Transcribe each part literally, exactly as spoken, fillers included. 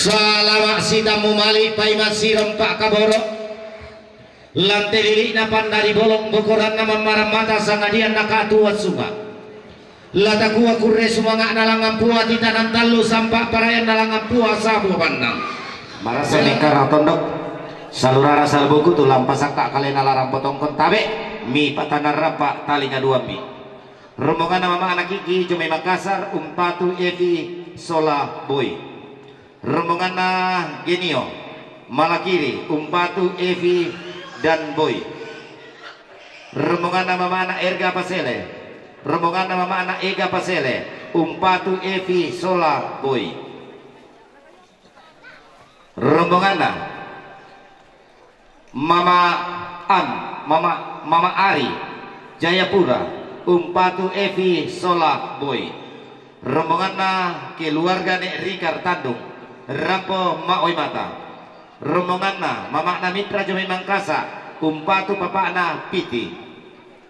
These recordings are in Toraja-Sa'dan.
Salama' sitammu mali' paimang sirompa' kaboro'. Lante lili'na pandari bolong bokoranna mammarang mata sangadian nakatuo sunga'. La takua kurre sumanga'na langngan pua titanan tallu sampa' parayanna langngan pua sabua bannang. Marasa mingkarang tondok. Salurara salbuku tu lampasakka' kalena larang potongkon tabe', mi patanarrapa' talinga duammi. Rombonganna mama'na Kiki jomai Makassar umpatu Evi sola Boy. Rombonganna Genio Malakiri umpatu Evi dan Boy. Rombonganna mama'na Erga Pasele. Rombonganna mama'na Ega Pasele umpatu Evi sola Boy. Rombonganna Mama An, Mama, Mama Ari, Jayapura, umpatu Evi sola Boy. Rombonganna keluarga Ne' Rikar Tandung, rampo ma'oi mata. Rombonganna mama'na Mitra jomai Mangkasa, umpatu papa'na Piti.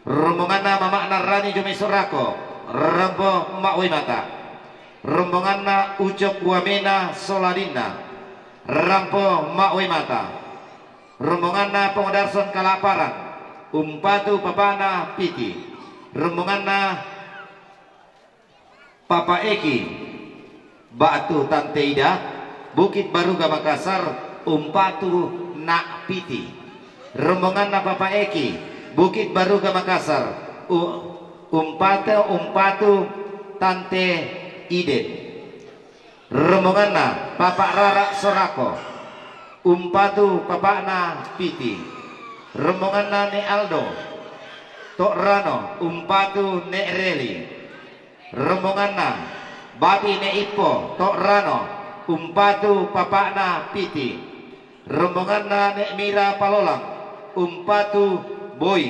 Rombonganna mama'na Rani jomai Sorako, rampo ma'oi mata. Rombonganna Ucok Wamena sola Dinna, rampo ma'oi mata. Rombonganna Pongdarson Kalaparan, umpatu papa'na Piti. Rombonganna Papa Eki, ba'tu Tante Ida, Bukit Baruga Makassar, umpatu Na' Piti. Rombonganna Papa Eki, Bukit Baruga Makassar, u-, umpatu, umpatu Tante Iden. Rombonganna Papa Rara Sorako, umpatu papa'na Piti. Rombonganna Ne' Aldo To'rano, umpatu Ne' Reli. Rombonganna Babi Ne' Ippo To'rano, umpatu papa'na Piti. Rombonganna Ne' Mira Palolang, umpatu Boy.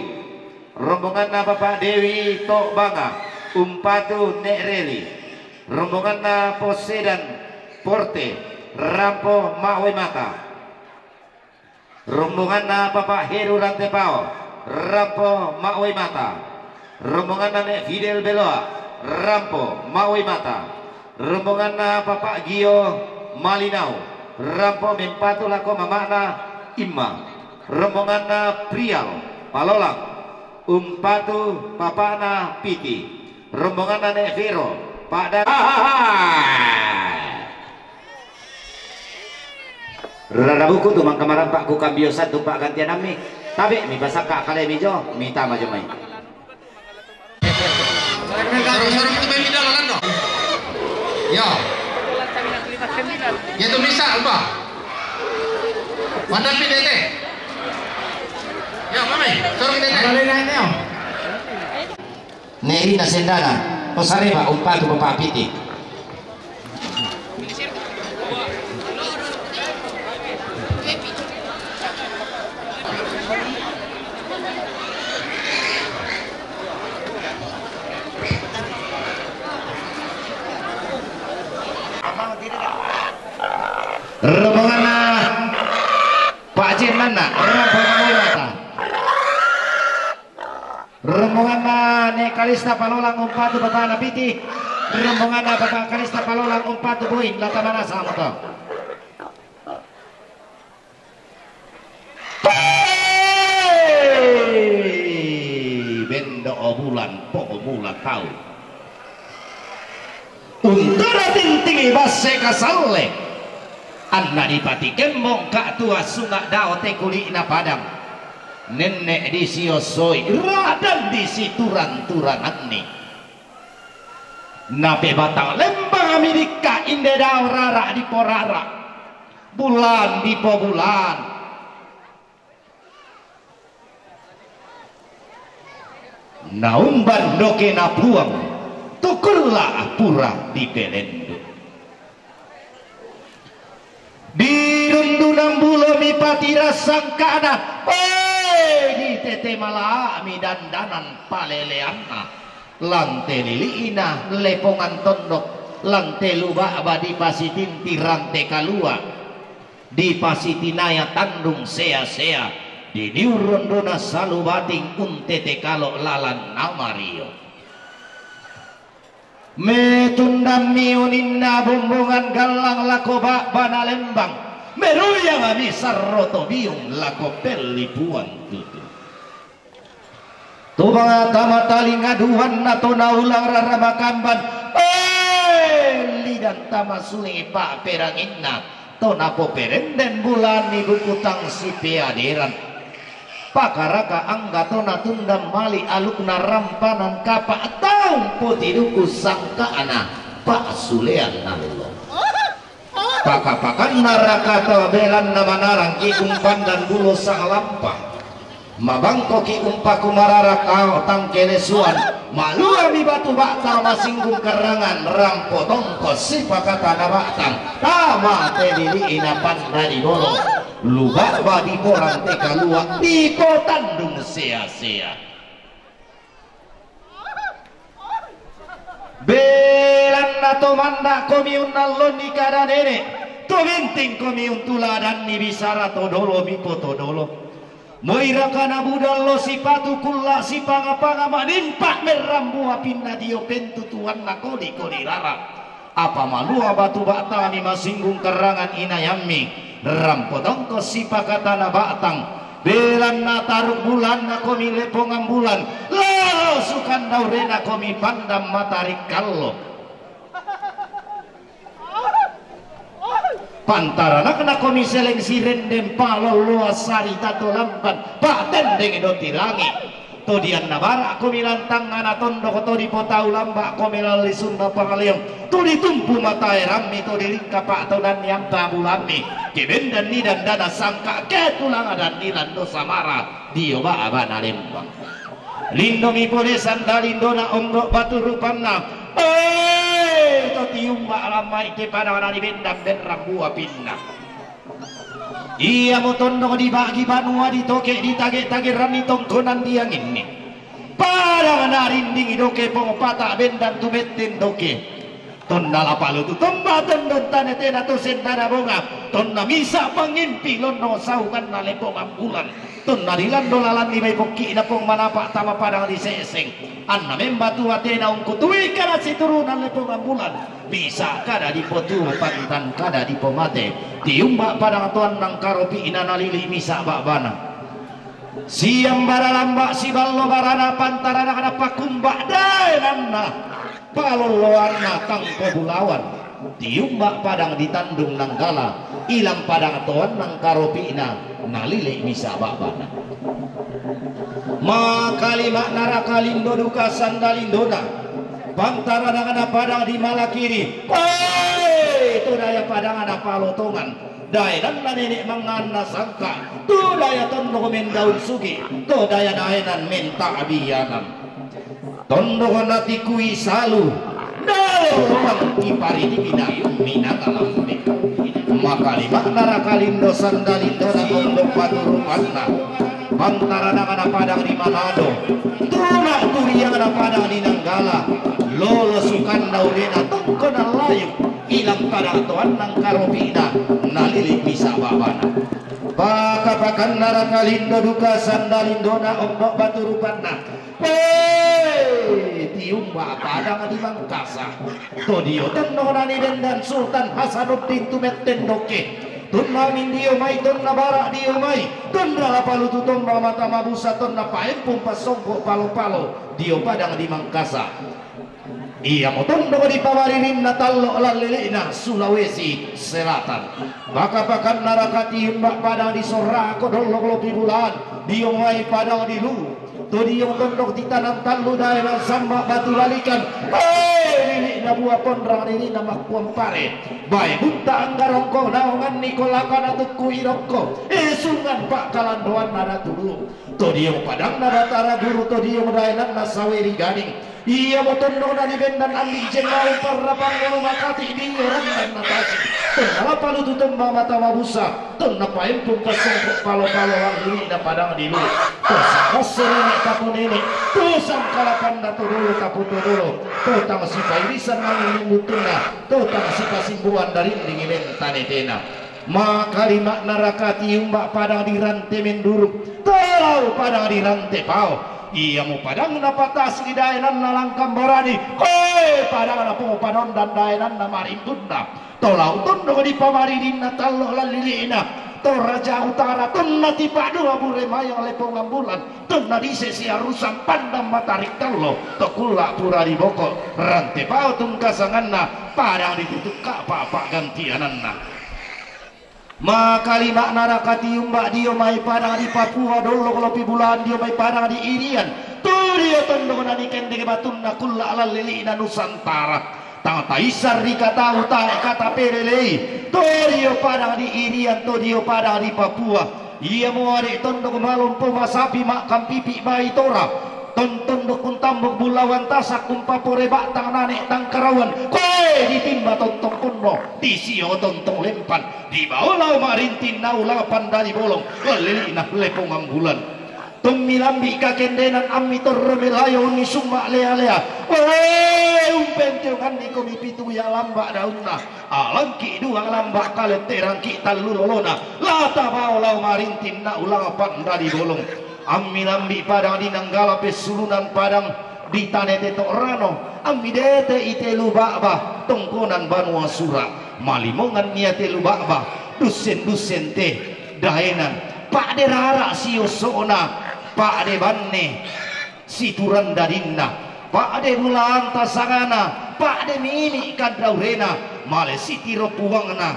Rombonganna Papa Dewi To'banga, umpatu Ne' Reli. Rombonganna Posedan Porte, rampo ma'oi mata. Rombonganna Papa Heru Rantepao, rampo ma'oi mata. Rombonganna Ne' Fidel Beloa, rampo ma'oi mata. Rombonganna Papa Gio Malinau, rampo mempatu lako mama'na Imma. Rombonganna Prial Palolang, umpatu papa'na Piti. Rombonganna Ne' Vero, pa'da. Rarabuku tu mangka marampa' kukambio satu pa'gantianammi, tabe' mipasakka' kalemi jo, mitama jomai. Sorong-sorong itu main di dalam, Lando. Ya. Ya tu bisa, Abah. Mana pi dete? Ya, mami, sorong dete. Neri na sendana, pasareba umpatu Papa Piti. Rombonganna Pak Jenanna, rombongan mata. Rombonganna Ne' Kalista Palolang umpatu Papa Napiti. Rombonganna Papa Kalista Palolang umpatu Boy, lata manasa moto. Bendo bulan, pogo mula tau. Untara tintingi basse kasalle. Anna dipati kembong ka tua sunga dao te kuli'na padang. Nenne' disiosoi, radan disituran-turananni. Nape batang lembang ami dikka inde dao rara diporara. Bulan dipobulan. Naumban doke napuang, tukulla pura dipelendu. Dirundunan bulo mipatira sangkana, oi, ditete mala'mi dandanan paleleanna. Lante lili'ina lepongan tondok, lante luba'ba dipasitinti rante kalua. Dipasitinaya tandung sea-sea, diniu rondona salu bating untete kalo lalan namario. Metundammi uninna bombongan gallang lako ba'bana lembang, meruyangmi sarro to biung lako pellipuang tutu. Tobang tama talinga duanna to naulang rara makamban, eh, lidan tama suling pa'peranginna to napoperenden bulanni buku tang sipeaderan. Pakaraka angga to natundang mali alukna rampanan kapa taung potiduku sangka'na pa'sulean allo. Paka-pakanna raka to belanna manarang ki umpandan bulo sahalampa. Mabangko ki umpaku marara kao tangkelesuan. Maluami batu ba'tang masinggung kerangan rampo tongko sipakatana ba'tang. Tama telili'ina panna di bolo. Luba'ba di porang te kalua di potandung sea-sea. Belanna to manda'komi unnallonni kada nene, to bintingkomi untuladanni bisara to dolo mipo to dolo. Moiraka nabuda allo sipatu kulla sipanga-panga manimpa merrambu apinna dio pentutuanna kodi-kodi rara. Apa malua batu ba'tami masinggung kerangan inayammi, rampo tongko sipakatana ba'tang, belanna taruk bulanna komi lepongan bulan, lalo sukan daurena komi pandang matarik kallo. Pantaranakna komi seleng sirenden palolloa sarita to lamban, pa'tendeng doti langi. To dianna bara komi lantangana tondoko to dipotau lamba komi lallisunna pangaleong, to ditumpu mataerammi to dilingka pa'taunanni ampa bulammi, ke bendanni dandana sangka ke tulanga danni lando samara dio ba'bana lembang. Lindomi pole sanda lindona ondo batu rupanna, eh, to tiumba lamai ke padana di bendan berrambu apinna. Iamo tondok dibagi banua ditoke ditage-tageranni tongkonan dianginni. Padang narindingi doke pong pata bendan tu metten doke. Tonna lapalu tu tomba tondon tane tena to sendana bonga. Tonna misa pangimpi lonno saukanna lepongan bulan. Tonna dilando lalanni bai pokki'na pong manapa tama padang di seseng. Anna memba tu atena ungkutui kana siturunan lepongan bulan. Bisa kada dipotuo pantan kada dipomate. Tiumba padang toannang karopi'na nalili misa ba'bana. Siang bara lamba siballo barana pantarana kada pakumba daenanna. Palolloanna tangko bulawan. Tiumba padang ditandung nanggala. Ilang padang toannang karopi'na. Nalili misa ba'bana. Makalima'na raka lindo duka sanda lindona. Pantaranakna padang di malakiri. Hei, to daya padangna palotongan. Daenanna nene manganna sangka. To daya tondok mendaun sugi. To daya daenan menta abianan. Tondok natikui salu. Dalo ruang iparidikina minanga lambe. Makalima'na raka lindo sanda lindona tondok paturupanna. Pantaranakna padang di Manado. Tuna turiangna padang di Nanggala. Lolo sukanna urena tongkonan layu. Ilang padang toannang karopi'na. Nalili misa ba'bana. Paka-pakanna raka lindo duka sanda lindona ondo batu rupanna. Hei, tiumba padang di Mangkasa. To dio tondok nani bendan Sultan Hasanuddin tu metten doke. Tonna mindio mai tonna bara dio mai. Tonna lapalu tu tomba mata mabusa tonna paempung pasongko palo-palo dio padang di Mangkasa. Iamo tondok di pamaririnna tallo lallili'na Sulawesi Selatan. Paka-pakanna raka tiumba padang di Sorako dollok lopi bulan. Dio mai padang di Lu. To dio tondok titanang tallu dae mansamba batu lalikan. Hei, lili'na bua ponrang lili'na makkuampare. Bae butta anggarongko naonganni kolakana tukku irokko. Esungan pa'kalandoanna natulu. To dio padangna Batara Guru to dio daenanna Saweri Gading. Iamo tondok nani bendan anding jennau parrapang ngolo makati dio randan natasi. Tonna lapalu tu tomba mata mabusa. Tonna paempung pasongko palo-palo lili'na padang di Lu. To sangkasse nene tapo nene. To sangkalapanna to dolo tapo to dolo. To tang sipairisan angin mimbutunna. To tang sipasimbuan darindingi mentanetena. Makalima'na raka tiumba padang di Rante Menduruk. Talau padang di Rante Pao. Iamo padangna patas ri daenanna Langkan Barani, koe padangna Pong Padondan daenanna Marimbunna. Tolau tondok dipamaridinna tallo lallili'na. To Raja Utara tonna tipadua bure mayang Lepongan Bulan, tonna dise siarusan pandang matarik tallo, to kulla pura diboko, rante pao tungka sanganna, padang ditutukka pa'pa'gantiananna. Makalima'na raka tiumba dio mai padang di Papua, dollok lopi bulaan dio mai padang di Irian, tu dio tondok na nikendek batunna kulla lallili'na Nusantara. Tang taisar ri katau tae kata pelelei, to dio padang di Irian, to dio padang di Papua. Iamo ade tondok malompo masapi makkampipi bai tora. Tontondok kuntambuk bulawan tasak kumpapore ba'tang nane tangkarawan. Koe ditimba tontong ponno, disio tontong lempan. Dibao lao marintinna ulang pandali bolong, lallili'na Lepongan Bulan. Tommi lambi kakendenan ammi torro melayo unni summa lea-lea. Wae umpentionganni komi pitu ya lamba daunna. Alangki dua lamba kaletterangki tallu lolona. Lata bao lao marintinna ulang pandali bolong. Ammi lambi padang di Nanggala pessulunan padang di tane teto rano. Ammi dete itelu ba'ba tongkonan banua sura. Malimongan nia telu ba'ba. Dussen-dussen te daenan. Pa'de rara siosso'na. Pa'de banne siturang dadinna, pa'de bulaanta sangana, pa'de mimi kandaurena, male sitiro puangna,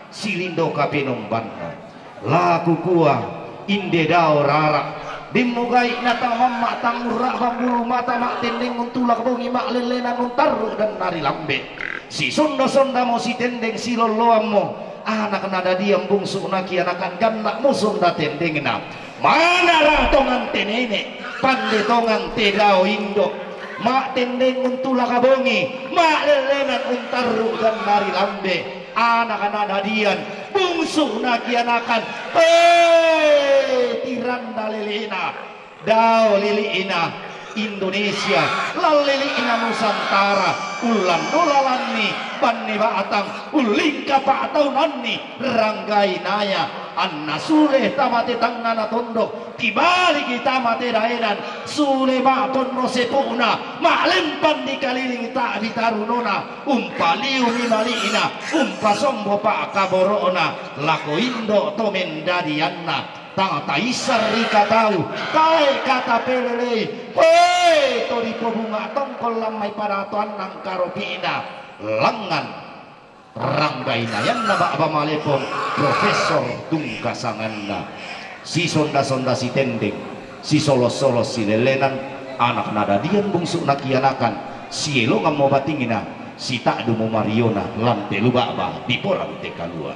silindo kapenombanna. Laku kua, inde dao rara, dimmu gai natamamma tangurra bambulu mata mattendeng untulak bongi ma'lellena nuntarru dan nari lambe. Sisonda-sondamo sitendeng silolloammo, anak nadadian bungsu nakianakan ganna'mo sonda tendengna. Manara tongan te nene, pande tongan te dao indo, ma'tendeng untulaka bongi, ma'lellenan untarru gannari lambe, anak nadadian, bungsu nakianakan, eh, tiranda lelena, dao lili'ina Indonesia, lallili'ina Nusantara, ullanno lalanni banne ba'tang, ullingka pa'taunanni ranggai naya, anna sule tamate tangngana tondok, tibaliki tamate daenan, sule ma'ponno sepu'na, ma'lempan dikaliling ta'bi tarunona, umpaliumi mali'na, umpasombo pa'kaboro'na, lako indo to mendadianna, tang taisar ri katau, tae kata pelelei, hoe to dipobunga tongkol lammai padatoannang karopi'na, langngan ranggainayanna ba'ba malepong, profesor tungka sanganna. Sisonda-sonda sitendeng, sisolos-solos silellenan, anak nadadian bungsu nakianakan, sielongammo batingna, sita'dumo mariona, lante lu ba'ba, diporang te kalua.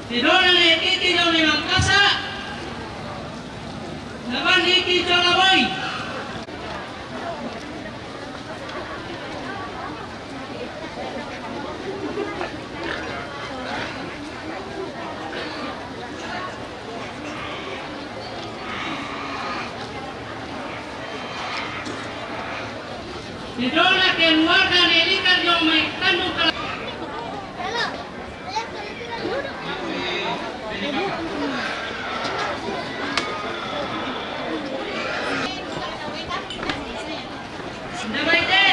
Sidona ne kiti do memang kasa. Laban iki cola boy. Sidona keluarga ne likar jo mai tandung kala. Nda baite.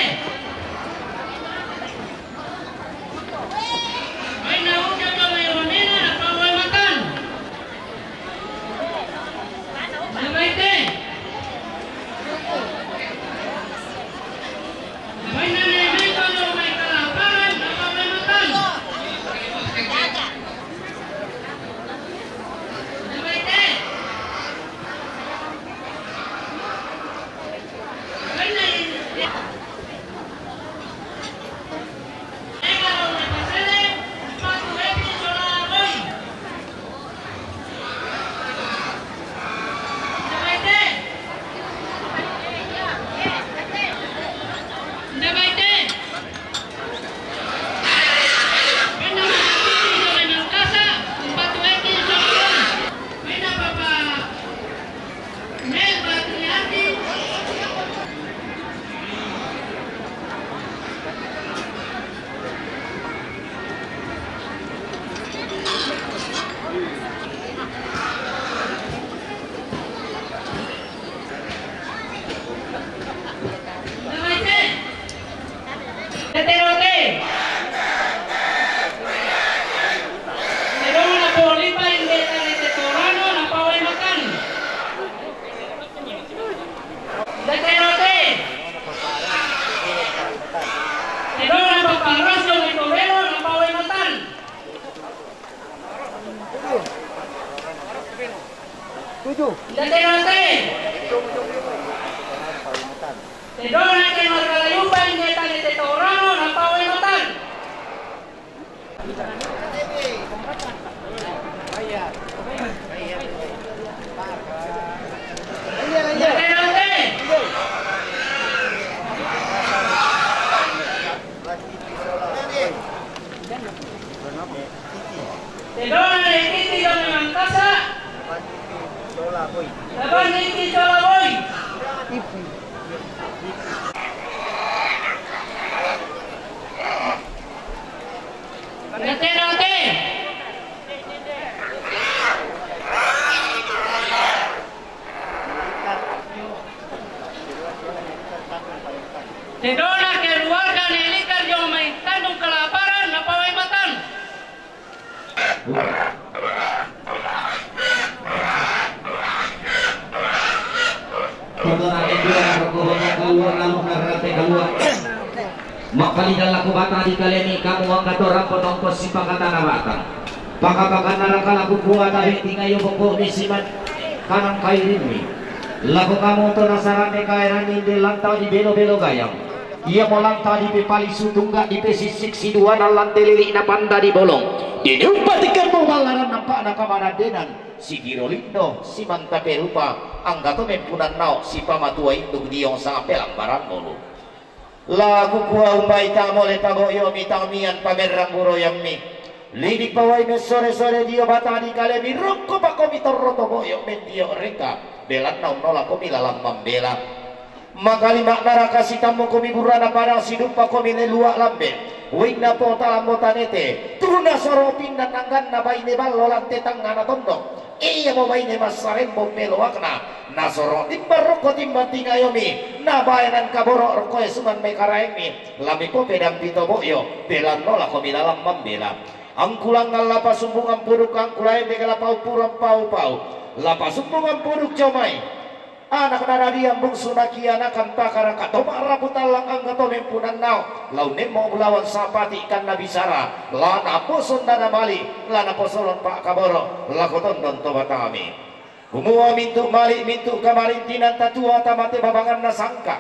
Baina uca jo mai wanena na pawai matan. Nda baite. Teterote. Tedong na polipa inde tane tetorano na pawai matan. Teterote. Tedong na paparaso ne torero na pawai matan. Tujuh. Nda tena te. Tedona ke marga Layumba inde tane tetorano na pawai matan. Nda tena te. Tedona ne kiti do memang kasa. Laban iki cola boy. Nda tena te. Tedona keluarga ne likar jo mai tandung kelaparan na pawai matan. Tedona keluarga, keluarga, keluarga. Makalidan laku bata di kalemi kamu angkat orang penongkos si pakatana batang. Paka-paka naraka laku kuata heti ngayo boko misiman kanang kairinmi. Laku kamu to nasarande kairani de lanta di belo-belo gayang. Ia mo lanta di pepali sutunggak di pesisik si duana lante lili na panda di bolong. Ini umpati kamu balaran nampak na kamanadenan. Si giro lindo, si manta perupa, anggato mempunan nao, si pamatua induk diong sangat pelambaran mulu. Laku kua umbai tamo le taboyo mi tamian pamerang buroyang mi. Lidik pawai me sore-sore dio bata di kalemi roko pakomi torro toboyo mendio reka. Belan naung nola komi lalang mambela. Makali maknara kasi tammo komi burana padang sidupa komi le luak lambe. Wingna pota lambo tanete. Tuna soro pinna nangganna baine ballo lante tangana tondok. Iya mo baine massarembo meloakna. Nasoro timbang rokko timbang tingayomi. Nabaenan kaboro rokko esungan mai karaengmi. Lami po pedang pito boyo. Belan nola komi lalang mambela. Angkulangan lapa sumbungan puduk angkulaen dega lapa upurang pau-pau. Lapa sumbungan puduk comai. Anak naradian bungsu nakianakan pakara katoma rapu tallang angga to mempunan nao. Lau nemmo bulawan sapati kanna bisara. Lana poson dana mali. Lana posolon pak kaboro. Lako tondon to batami. Kumua mintu mali mintu kamarintinan tatua tamate babangan nasangka.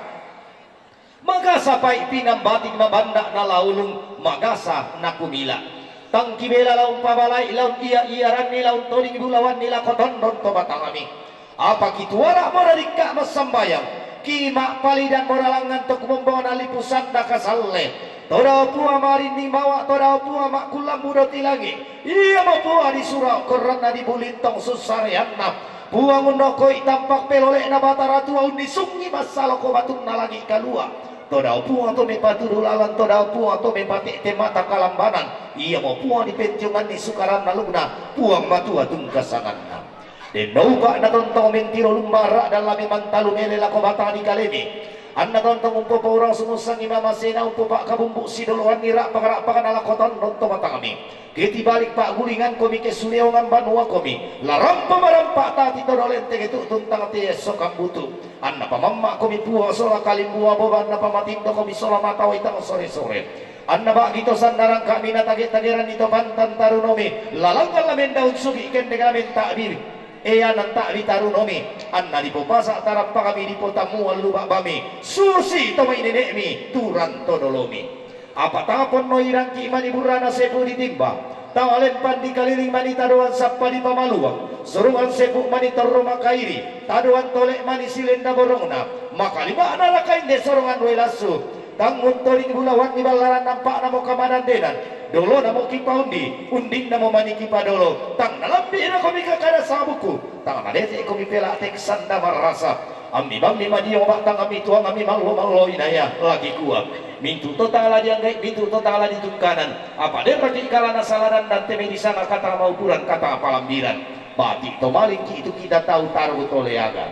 Magasa pai pinambating mabanda na laulung magasa na kumila. Tang kibela laung pabalai laung iya-iyaranni laung toding bulawanni lako tonrong to batangami. Apa kituara mora rikka massambayang, ki ma'palidan mora langngan to kumombona lipu sanda kasalle. Todao Puang marinni mawa, todao Puang makkullammu doti langi. Iyamo Puang disuro korranna dibulintong sussareanna. Puang unnokoi tampak pelole'na Batara Tua unnisungi massaloko batunna langi kalua. Todao Puang to mepatudu lalan, todao Puang to mepate'te mata kalambanan. Iyamo Puang dipentionganni sukaranna lukna, Puang Matua tungka sanganna. Denno upa' natontong mentiro lumbara dallame mantalu mele lako batang di kalemi. Anna tontong umpopaurang sumussangi mamasena umpopa'kabumbu sidoloanni ra'pak-ra'pakna lako tonrong to batangmi. Ke tibalik pa'gulingan komi ke suleongan banua komi, la rampa marampa tati todo lentege tu'tun tang te esso kambutu. Anna pamamma komi Puang sola kalimbua boba, anna pamatindo komi sola mata waitang sore-sore. Anna ba'gi to sannarang kami na tage-tageranni to pantan tarunomi, lalang alla mendaun sugi kendek amen ta'biri. Eanan ta'bi tarunomi, anna dipopasa tarampa kami dipotammuan luba bami, susi to mai nene'mi, turang to dolomi. Apa taponno irangki mani burrana sepu ditimba, talempan dikaliling mani tadoan sappa dipamaluang, surungan sepu mani torro makairi, tadoan tole mani silenda borongna, makalima'na raka inde sorongan due lassu, tangngun toding bulawanni ballaran nampa'namo kamadandenan, dolonamo kipaundi, undinnamo mani kipadolo, tang nalambi'nakomi kakada sabuku, tang nadete'komi pela tek sanda marrasa. Ammi bammi madio ba'tang, ammi tuang, ammi mallo-mallo inaya, lagi kua. Mintu' to tala dianggai, mintu' to tala ditungkanan. Apa derraki kalana saladan dan teme disanga kata maupuran, kata palambiran. Bati to malingki itu kita tau taru to leaga.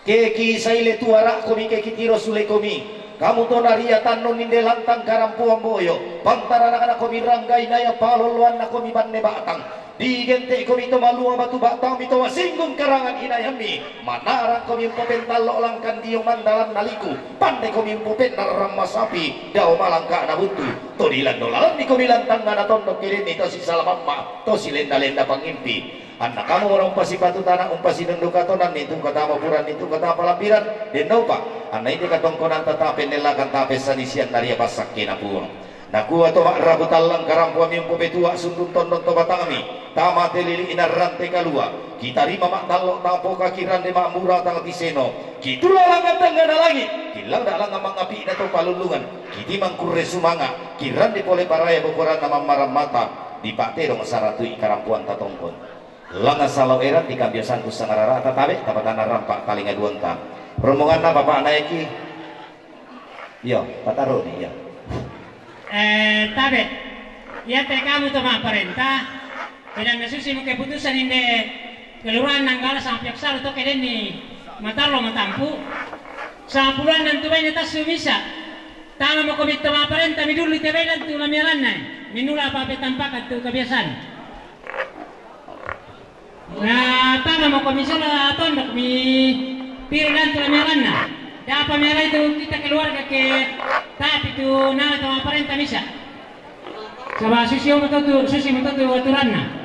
Ke kisaile tuara'komi, ke kitiro sulekomi. Kamu to naria tannon inde lantang karampuang boyo. Pantaranakna komi rangga inaya, palolloanna komi banne ba'tang. Digente'komi to malua batu ba'tangmi to masinggung karangan inayammi. Manarangkomi umpopentallo langkan dio mandalanna liku. Pandekomi umpopennarrang masapi. Dao malangka'na buttu. To dilando lalanni komi lantangnga na tondok kelenni to sisalamamma. To silenda-lenda pangimpi. Anna kamu mora umpasipatu tana, umpasinunduka tonanni tu kata mapuranni tu kata palambiran, denno upa'. Anna inde katongkonanta ta pennellakan ta pessani sian naria passakkena Puang. Nakua to ma'rapu tallang karampuami umpopetua sundun tondon to batangmi, tamate lili'na rante kalua, kitarima ma'tallo tang poka kirande ma'mura tang tiseno, kitula langngan tangngana langi', kilangda langngan mangapi'na to palullungan, kitimang kurre sumanga', kirande pole baraya bokoranna mammarang mata, dipa'tedong saratui karampuanta tongkon. Langngan salao eran dikambia sangku sangarara'ta tabe', tapatana rampa talinga duanta. Rombonganna Bapa' Naeki. Iyo, pataroni, iyo. Eh, tabe'. Iate kamu to ma'parenta, bedanna susimo keputusan inde kelurahan Nanggala sama pihak salu to kedenni matallo matampu'. Sama puluanna tu baine tassu misa. Tama mako mitto ma'parenta midulli te bailan tu lamialanna. Minula apa petampakan tu kebiasaan. Na tama mako misola tondok mi piri lantu lamialanna. Dapa mialai tu kita keluarga ke tapi tu nama tama parenta misa. Saba' susi omo to tu, susi mo to tu aturanna.